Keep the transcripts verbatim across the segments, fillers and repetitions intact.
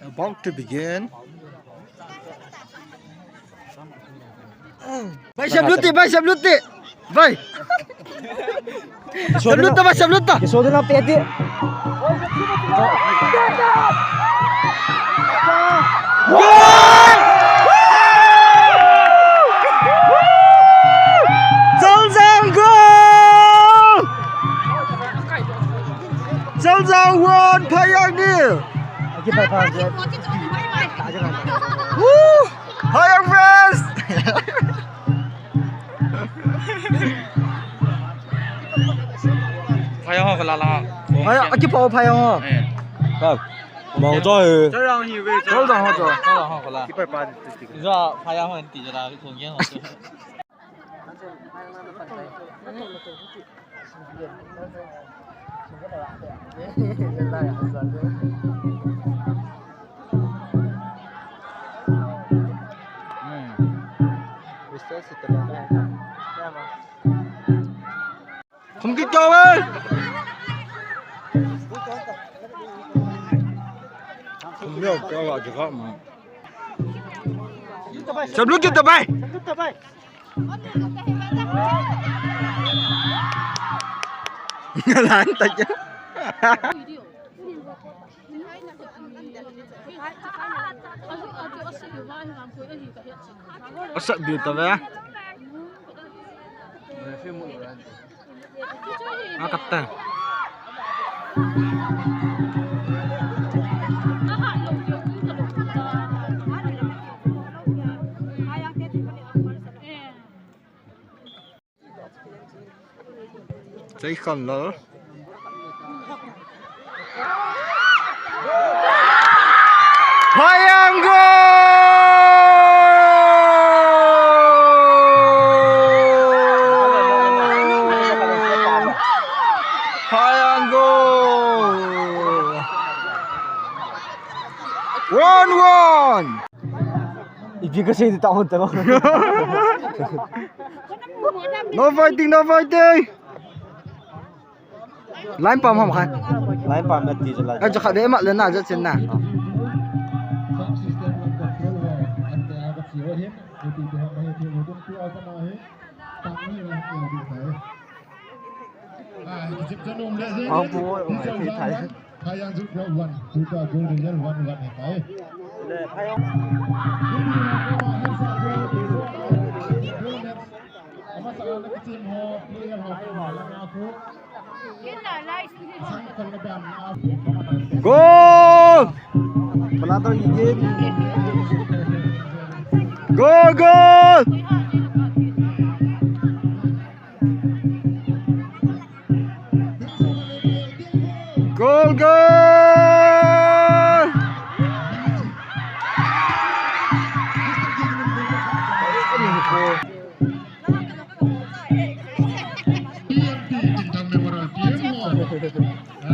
About to begin. Bhai, sab luti, bhai, sab luti. Bhai. Sab luta, bhai, sab luta. Ye sodna peti. Goal! Zalzang goal! Zalzang one, Phayang nil. Woo! Phayang fans! Phayang ho kola la. Phayang, aki pa Phayang ho. Eh. Ka. Mong to he. Chal dang hi ve. Chal dang ho to. Chal dang ho kola. Keeper pa. Ijo Phayang ho ti jala ko nge ho. Thum kit kau ve. Thum leo kau a kikha ma. Sab lut kit ta bai. Lan ta kya? Asat bil ta ve. Akatta. Chai khan lo. Phayang goal! Phayang goal! One one! Ipi kasei di ta hon ta. No fighting, no fighting. Line pam ham khan. Line pam na ti jala. Ai, jakha de ma le na ja chen na. Ang pu, ang pu, thai. Phayang Youth Club one, Tuta Gold Region one one hai tai. Goal! Pala to igin. Goal, goal! Goal, goal!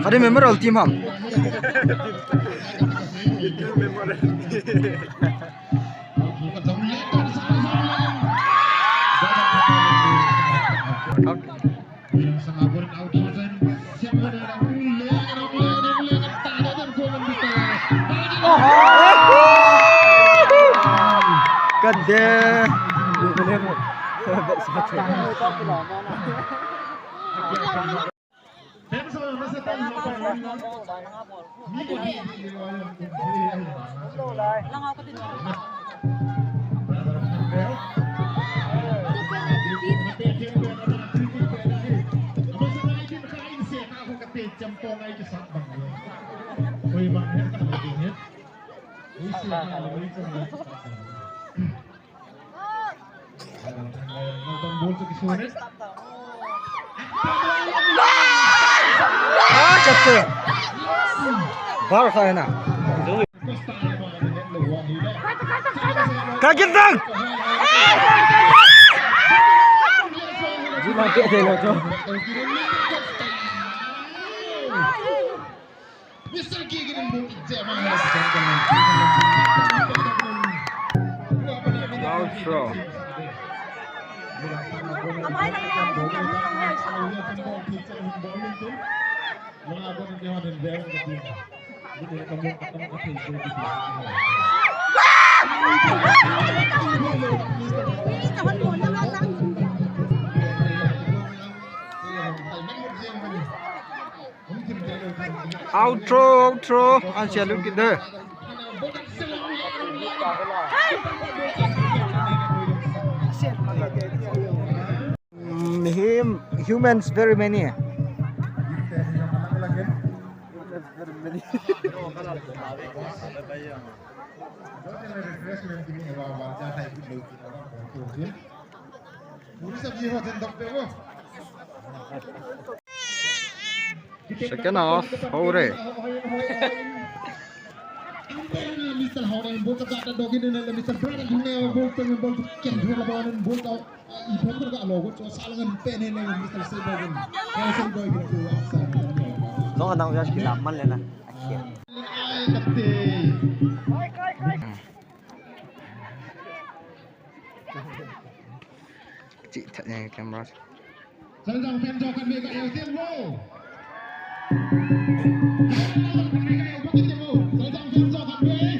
Kadi member team ham. Kadeh. Ah, chatte. Bar kha hai na. Ka kit dang. Ji ma pe de lo to. Mister Gigi Limbu, Jema. Now throw. Outro, outro. An sia lut kit de. Mm, him, humans very many. Second half, hore. Nong anang jas kilam man le na. Akhel. Chih that ne camera. Saljang fan jong khat vei ka el tem lo. Saljang fan jong khat vei.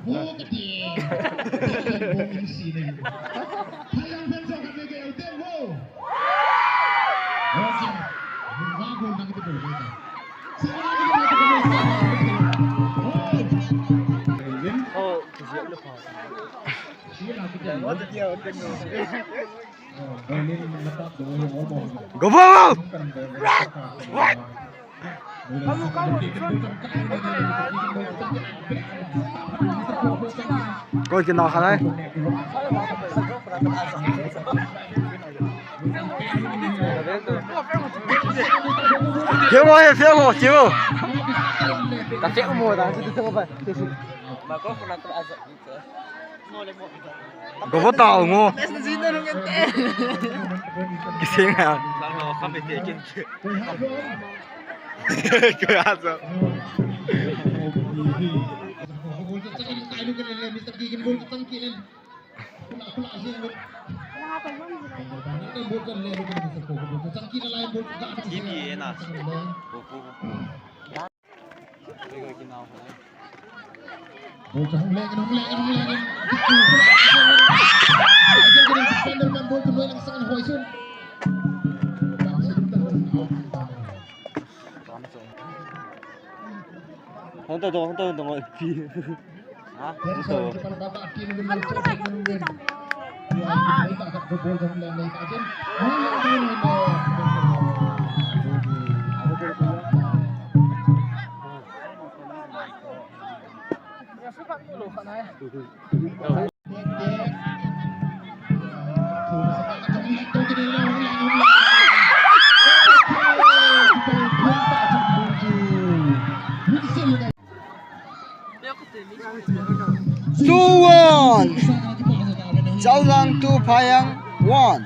Wo ka ti. Wo in si ne. Saljang fan jong khat vei ka el tem lo. Okay. Wa go nang ti ko ka. Oh, kijiak le pa. Go, go, go! Koi kina khanai. Fiel mo, fiel mo, fiel mo. Ka fiel mo, ta, ta, ta, ta, ta. Go, go, tao ngo. Kising ha. Kaya sa. Ini enak. Hong to, hong to, hong to, hong to. Ha? Hong to. Two one. Chaojang two, Phayang one.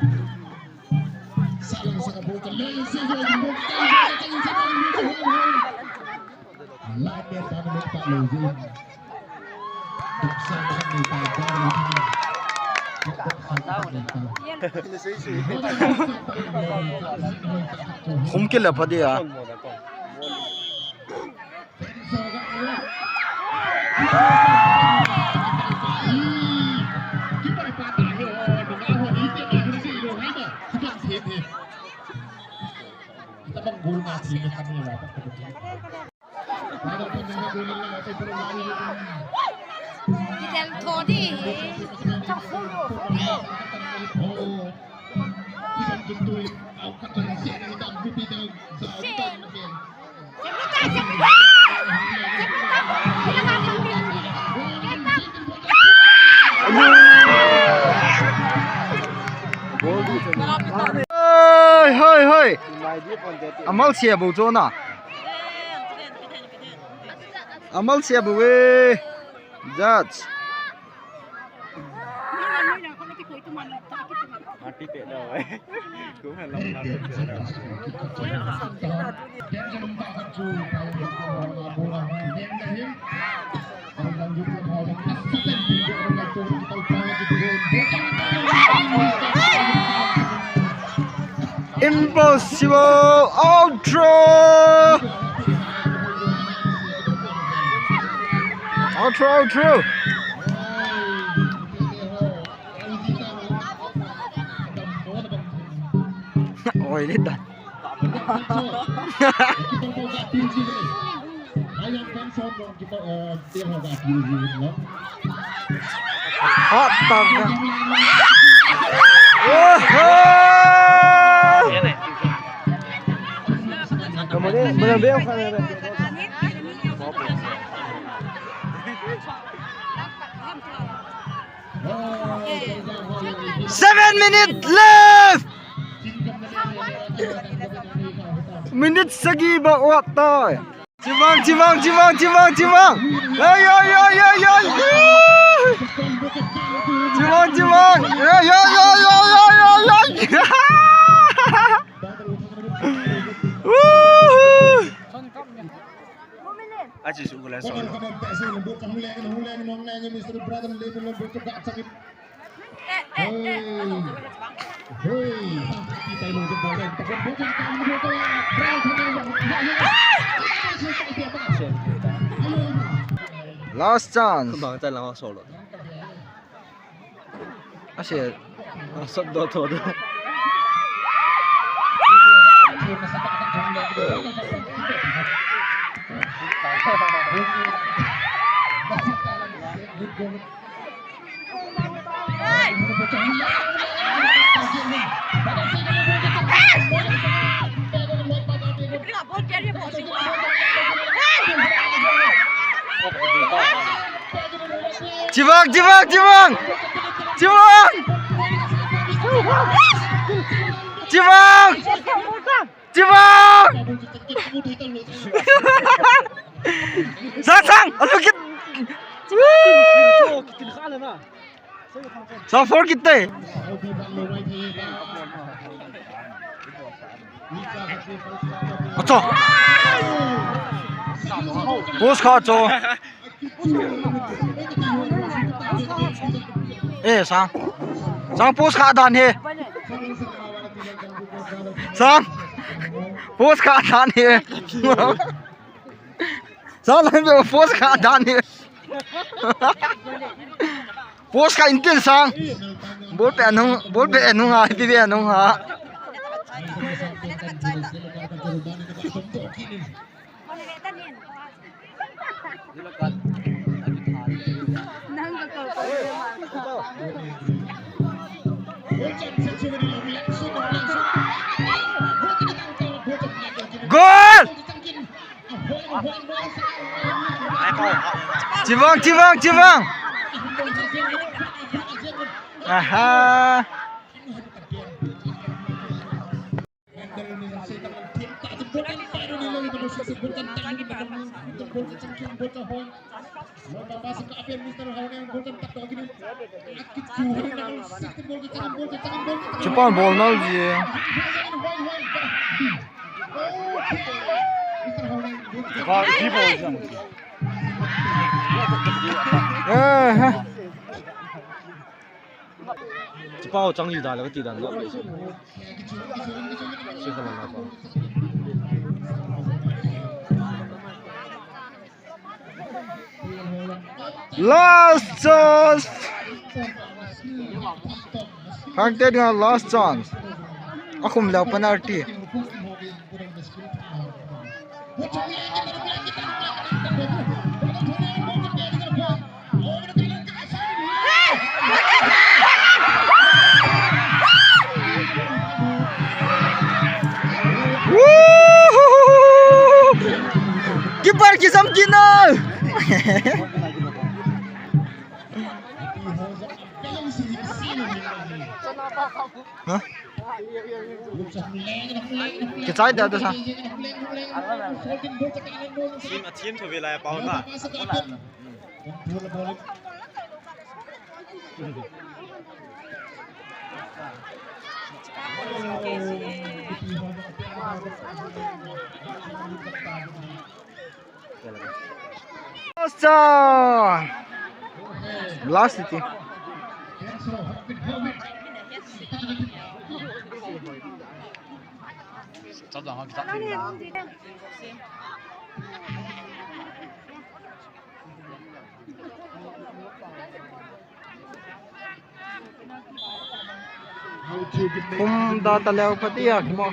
Khum kile pha dia. Hoi, hoi, hoi. Amal sia bu chona. Amal sia bu e. Judge. Impossible outro! Out throw, out throw. Oi, le dan. Hot dog. Oho! Seven minutes left. Minute sagi ba wat tai. Chimang, chimang, chimang, chimang, chimang. Ay, ay, ay, ay, ay. Chimang, chimang. Ay, ay, ay, ay, ay, ay, ay. Woohoo. Achi su gula so. Last chance. Bang chai lang solo. Ase. Sat do tho do. Chibang, chibang, chibang! Chibang! Chibang! Chibang! Sang, sang! Alu kit! Sang four kit te. Acho. Post kha acho. Eh, sang. Sang post kha dan he. Sang. Post kha dan he. Sang lang post kha dan he. Post kha intin sang. Ball pe anung, ball pe anung ha, ipi pe anung ha. Goal! Chibang, chibang, chibang. Aha. Chupang ball nal ji. Ka ki ball jang. Eh. Chipao chang yu da le ka ti dan lo. Si ka la la pa. Last chance. Hang te nga last chance. Akhum leo penalty. Keeper kisam kinal. Huh? Kichai da da sa. Team, a team to be like a power. Last chance. Last iti. Kum da ta leo pati a kimo.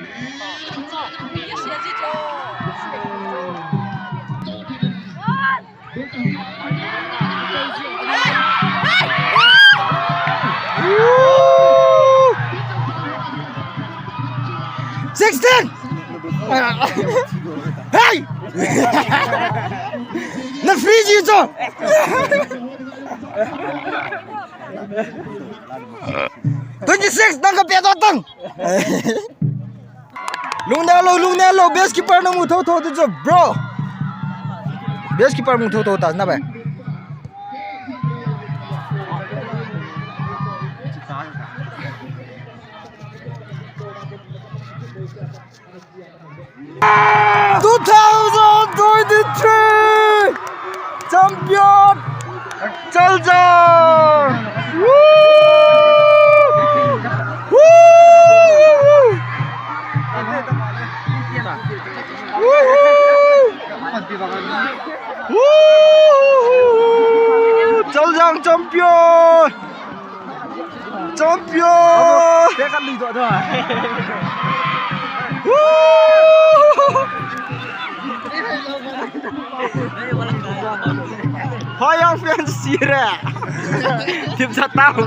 Sixteen. Hey! Na free ji cho. Twenty-six, nang ka pia to tang. Lung ne lo, lung ne lo, best keeper na mu tho tho tu cho, bro. Best keeper mu tho tho ta na ba. Two thousand twenty-three champion, Chaljang! Woo! Woo! Woo! Chaljang champion! Champion! Woo! Hoyang fans sira. Tim sa tao ko.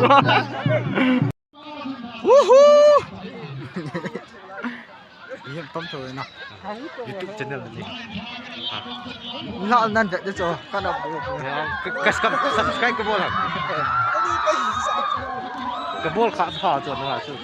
Woohoo! Ihem tom tho na. YouTube channel ni. La nan vet de cho. Kana bu. Ka, ka, ka subscribe ka bol ha. Ka bol kha tha cho na chu.